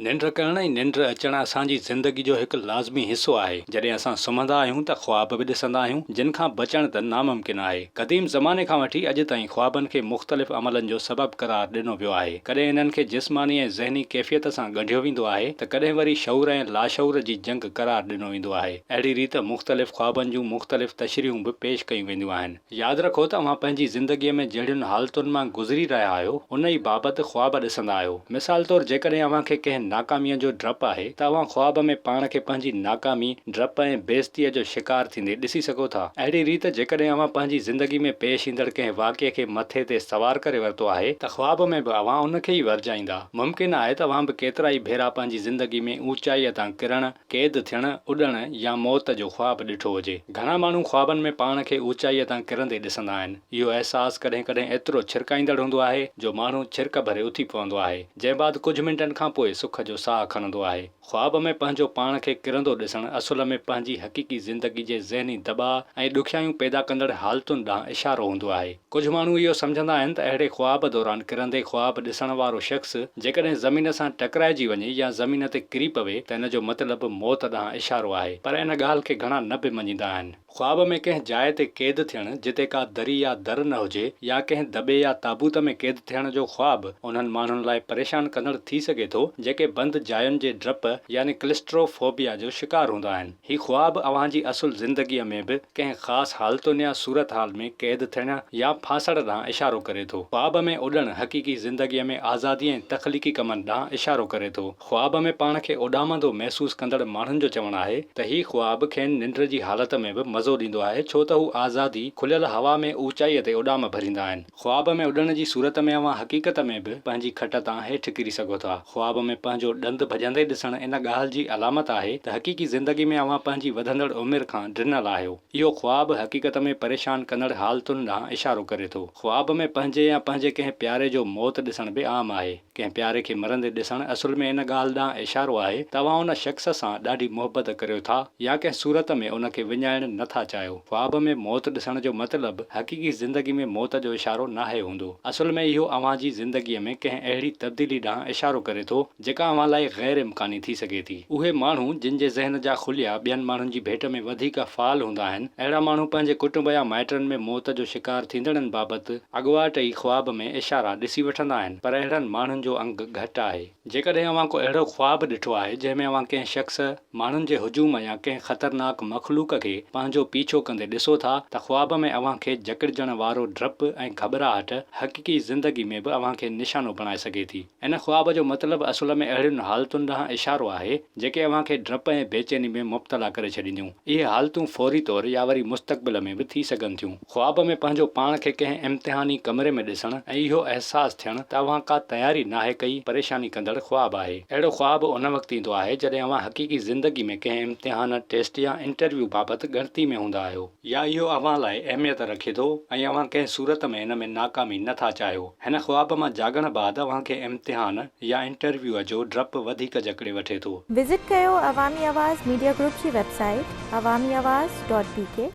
ننڊ ڪرڻ ۽ ننڊ اچڻ اسان جي زندگي جو هڪ لازمي حصو آهي. جڏهن اسان سمهندا آهيون ته خواب به ڏسندا آهيون، جن کان بچڻ ته ناممڪن آهي. قديم زماني کان وٺي اڄ تائين خوابن کي مختلف عملن جو سبب قرار ڏنو ويو آهي. ڪڏهن انهن کي جسماني ۽ ذهني ڪيفيت سان ڳنڍيو ويندو آهي ته ڪڏهن وري شعور ۽ لاشعور جي جنگ قرار ڏنو ويندو آهي. اهڙي ريت مختلف خوابن جون مختلف تشريحون به پيش ڪيون وينديون آهن. ياد رکو ته اوهان پنهنجي زندگيء ۾ جهڙين حالتن مان گذري رهيا آهيو، ان ئي بابت خواب ڏسندا آهيو. مثال طور جيڪڏهن اوهان کي ڪنهن ناڪاميء جو ڊپ آهي ته اوهان خواب ۾ پاڻ کي پنهنجي ناڪامي، ڊپ ۽ بيعزتيء جو شڪار ٿيندي ڏسي سگهو ٿا. اهڙي ريت جيڪڏهن اوهان پنهنجي زندگي ۾ پيش ايندڙ ڪنهن واقعي کي مٿي تي سوار ڪري ورتو آهي ته خواب ۾ به اوهان ان کي ئي ورجائيندا. ممڪن آهي ته اوهان به ڪيترائي ڀيرا پنهنجي زندگي ۾ اوچائيء تان ڪرڻ، قيد ٿيڻ، اڏڻ يا موت جو خواب ڏٺو هجي. گهڻا ماڻهو خوابن ۾ پاڻ کي اوچائيء تان ڪرندي ڏسندا آهن. اهو احساس ڪڏهن ڪڏهن ايترو ڇرڪائيندڙ هوندو آهي جو ماڻهو ڇرڪ ڀري اٿي پوندو آهي، جنهن بعد ڪجهه منٽن کان پوء سک جو ساهه کڻندو آهي. خواب ۾ پنهنجو پاڻ کي ڪرندو ڏسڻ اصل ۾ پنهنجي حقيقي زندگي جي ذهني دٻاء ۽ ڏکيائيون پيدا ڪندڙ حالتن ڏانهن اشارو هوندو آهي. ڪجهه ماڻهو اهو سمجهندا آهن ته اهڙي خواب دوران ڪرندي خواب ڏسڻ وارو شخص جيڪڏهن زمين سان ٽڪرائجي وڃي يا زمين تي ڪري پوي ته ان جو مطلب موت ڏانهن اشارو آهي پر ان ڳالهه کي گهڻا نه به مڃيندا آهن. خواب ۾ ڪنهن جاء تي قيد ٿيڻ جتي ڪا دري يا در نه هجي يا ڪنهن دٻي يا تابوت ۾ قيد ٿيڻ جو خواب انهن ماڻهن لاء پريشان ڪندڙ ٿي سگهي ٿو جيڪي بند جاين جي ڊپ يعني ڪلسٽرو فوبيا جو شڪار هوندا آهن. هي خواب اوهان جي اصل زندگيء ۾ به ڪنهن خاص حالتن يا صورتحال ۾ قيد ٿيڻ يا ڦاسڻ ڏانهن اشارو ڪري ٿو. خواب ۾ اڏڻ حقيقي زندگيء ۾ آزادي ۽ تخليقي ڪمن ڏانهن اشارو ڪري ٿو. خواب ۾ پاڻ کي اڏامندو محسوس ڪندڙ ماڻهن جو چوڻ آهي ته هي خواب کين ننڊ جي حالت ۾ به مزو ڏيندو آهي ڇو ته هو آزادي، کليل هوا ۾ اوچائيء تي اڏام ڀريندا آهن. خواب ۾ اڏڻ جي صورت ۾ اوهان حقيقت ۾ به پنهنجي کٽ تان هيٺ ڪري سگهو ٿا. خواب ۾ پنهنجو ڏند ڀڄندي ڏسڻ ان ڳالهه جي علامت آهي ته حقيقي زندگي ۾ اوهان پنهنجي وڌندڙ عمر کان ڊنل آهيو. اهو خواب حقيقت ۾ پريشان ڪندڙ حالتن ڏانهن اشارو ڪري ٿو. خواب ۾ پنهنجي يا پنهنجي ڪنهن پياري جو موت ڏسڻ به عام آهي. ڪنهن پياري کي مرندي ڏسڻ اصل ۾ ان ڳالهه ڏانهن اشارو آهي ته اوهان ان شخص سان ڏاڍي محبت ڪريو ٿا يا ڪنهن صورت ۾ ان کي وڃائڻ نه ٿا چاهيو. خواب ۾ موت ڏسڻ جو مطلب حقيقي زندگي ۾ موت جو اشارو ناهي هوندو. اصل ۾ اهو اوهان جي زندگيء ۾ ڪنهن اهڙي تبديلي ڏانهن اشارو ڪري ٿو جيڪا اوهان لاء غير امڪاني ٿي سگهي ٿي. اهي ماڻهو جن جي ذهن جا خليا ٻين ماڻهن جي ڀيٽ ۾ وڌيڪ فعال هوندا آهن، اهڙا ماڻهو پنهنجي ڪٽنب يا مائٽن ۾ موت جو شڪار ٿيندڙن بابت اڳواٽ ئي خواب ۾ اشارا ڏسي وٺندا آهن، پر اهڙن ماڻهن جو انگ گهٽ آهي. جيڪڏهن اوهان ڪو اهڙو خواب ڏٺو آهي، جنهن ۾ اوهان ڪنهن شخص، ماڻهن جي هجوم يا ڪنهن خطرناڪ مخلوق کي پنهنجو پيڇو ڪندي ڏسو ٿا ته خواب ۾ اوهان کي جڪڙجڻ وارو ڊپ ۽ گهٻراهٽ حقيقي زندگي ۾ به اوهان کي نشانو بڻائي سگهي ٿي. ان خواب جو مطلب اصل ۾ اهڙين حالتن ڏانهن اشارو آهي، جيڪي اوهان کي ڊپ ۽ بيچيني ۾ مبتلا ڪري ڇڏينديون. اهي حالتون فوري طور يا وري مستقبل ۾ به ٿي سگهن ٿيون. خواب ۾ پنهنجو پاڻ کي ڪنهن امتحاني ڪمري ۾ ڏسڻ ۽ اهو احساس ٿيڻ ته اوهان ڪا تياري ناهي ڪئي، پريشاني ڪندڙ خواب آهي. اهڙو خواب ان وقت ايندو آهي جڏهن اوهان حقيقي زندگي ۾ ڪنهن امتحان، ٽيسٽ يا انٽرويو بابت ڳڻتي ۾ هوندا آهيو. يا اهو اوهان لاء اهميت رکي ٿو ۽ اوهان ڪنهن صورت ۾ ان ۾ ناڪامي نه ٿا چاهيو. هن خواب مان جاڳڻ بعد اوهان کي امتحان يا انٽرويوء جو ڊپ وڌيڪ جڪڙي وٺي ٿو. وزٽ ڪيو عوامي آواز ميڊيا گروپ جي website Awami Awaz dot B K.